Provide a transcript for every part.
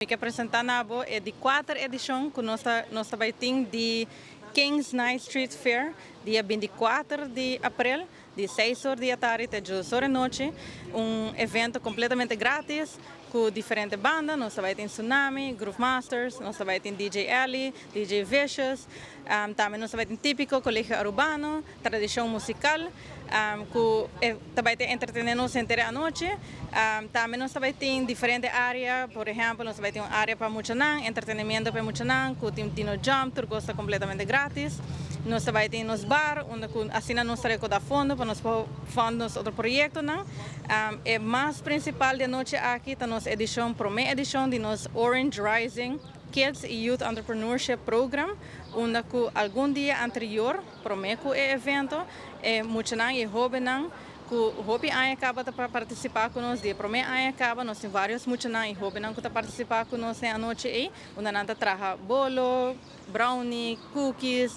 Mi ke presentá na bo e di kuater edishon ku nos ta nos ta bai tin di Kings Night Street Fair dia 24 di aprel di 6 or di atardi te 2 or anochi. Un evento kompletamente gratis ku diferente banda. Nos ta bai tin Tsunami, Groove Masters, nos ta bai tin DJ Ellie, DJ Vicious, tambe nos ta bai tin Típico Colegio Arubano, Tradishon Musical, ku ta bai ta entretené nos henter e anochi. Tambe nos ta bai tin diferente área, por ehèmpel nos ta bai tin un área pa muchanan, entretenimiento pa e muchanan, ku tin Dino Jump, tur kos ta kompletamente gratis. Nos ta bai tin nos bar, unda ku asina nos ta rekoudá fondo pa nos por fund nos otro proyektonan. E mas prinsipal di anochi aki ta nos edishon, promé edishon di nos Orange Rising Kids y Youth Entrepreneurship Program, unda ku algun dia anterior, promé ku e evento, e muchanan i e hóbennan ku hopi aña kaba ta partisipá ku nos. Di e promé aña kaba nos tin vários muchanan i hóbennan ku ta partisipá ku nos den anochi ei, unda nan ta traha bolo, brownie, cookies,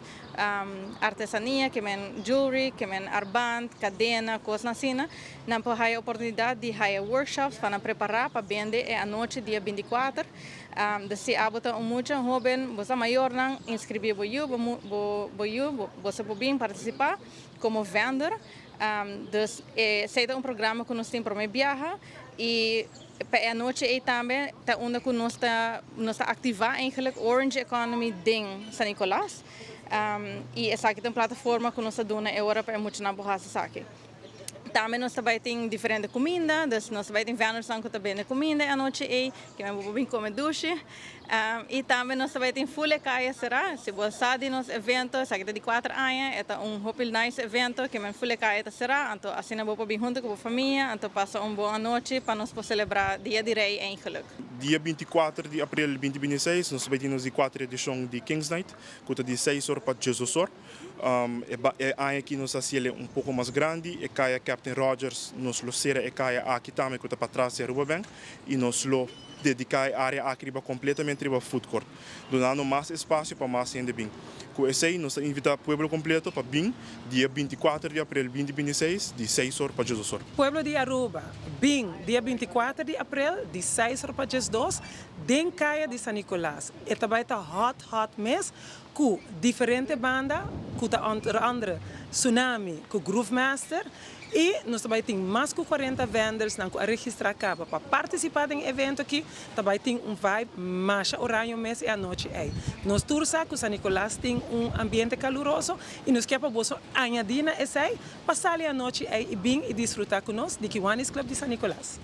artesania, ke men jewelry, ke men arband, kadena, kosnan asina. Nan por haya oportunidat di haya workshops pa nan prepará pa bende e anochi dia 24. Dus si abo ta un mucha, un hoben, bo sa mayornan, inscribí bo yu, bo yu, boso por bin participá como vendor. Dus esei ta un programa ku nos tin promé biaha i pa e anochi ei tambe ta unda ku nos ta aktivá eigenlijk Orange Economy den San Nicolas. I esaki ta un plataforma ku nos ta duna e ora pa e muchanan por hasi esaki. Tambe nos ta bai tin diferente kuminda, dus nos ta bai tin vendors ku ta bende kuminda e anochi ei, ku men por bin kome dushi. I tambe nos ta bai tin full e kaya será. Si bo sa di nos evento, esaki ta di 4 aña, e ta un hopi nice evento, ku men full e kaya ta será, anto asina bo por bin huntu ku bo famia, anto pasa un bon anochi pa nos por selebrá Dia di Rei eigenlijk. Dia 24 di april 2026, nos ta bai tin nos di kuater edishon di Kings Night, ku ta di 6 or pa 12 or. E aña aki nos a hasié un poko mas grandi, e kaya Captain Rogers, nos lo sera e kaya aki tambe ku ta patras di Aruba Bank i nos lo dediká e área aki riba kompletamente riba food court, dunando mas espasio pa mas hende bin. Ku esei nos ta invitá pueblo kompleto pa bin dia 24 di april 2026 di 6 or pa 12 or. Pueblo di Aruba, bin dia 24 di april di 6 or pa 2, den Kaya di San Nicolas. E ta bai ta hot hot mes ku diferente banda, ku ta entre andere Tsunami ku Groove Master, i nos ta bai tin mas ku 40 vendors nan ku a registrá kaba pa partisipá den evento aki. Ta bai tin un vibe masha oraño mes e anochi ei. Nos tur sa ku San Nicolas tin un ambiente kaluroso i nos ke pa boso añadí na esei pa sali anochi ei i bin i disfrutá ku nos di Kiwanis Club di San Nicolas.